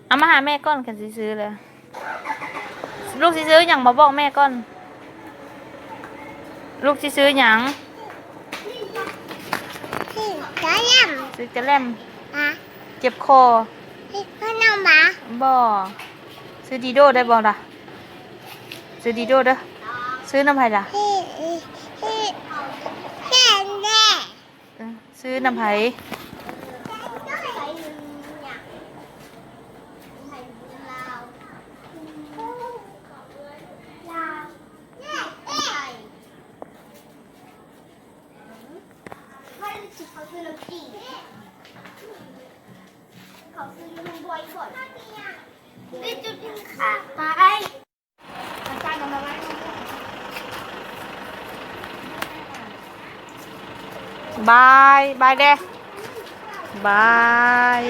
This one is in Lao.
ເອົາມາຫາແມ່ກ່ອນ ຄັນຊິຊື້ແລ້ວ. ລູກຊິຊື້ຫຍັງ ມາບອກແມ່ກ່ອນ. ລູກຊິຊື້ຫຍັງ? ຊື້ກະແລັມ. ຊື້ກະແລັມ. ຮະ? ເຈັບຄໍ. ຊື້ຂະໜົມຫວາ? ບໍ່. ຊື້ດີໂດໄດ້ບໍ່ລະ? ຊື້ດີໂດເດີ. ຊື້ນຳໃຜລະ? ຊື້ ຊື້ ຊື້ແດ່. ເອີ ຊື້ນຳໃຜ? ບາຍ ບາຍແດ່ ບາຍ.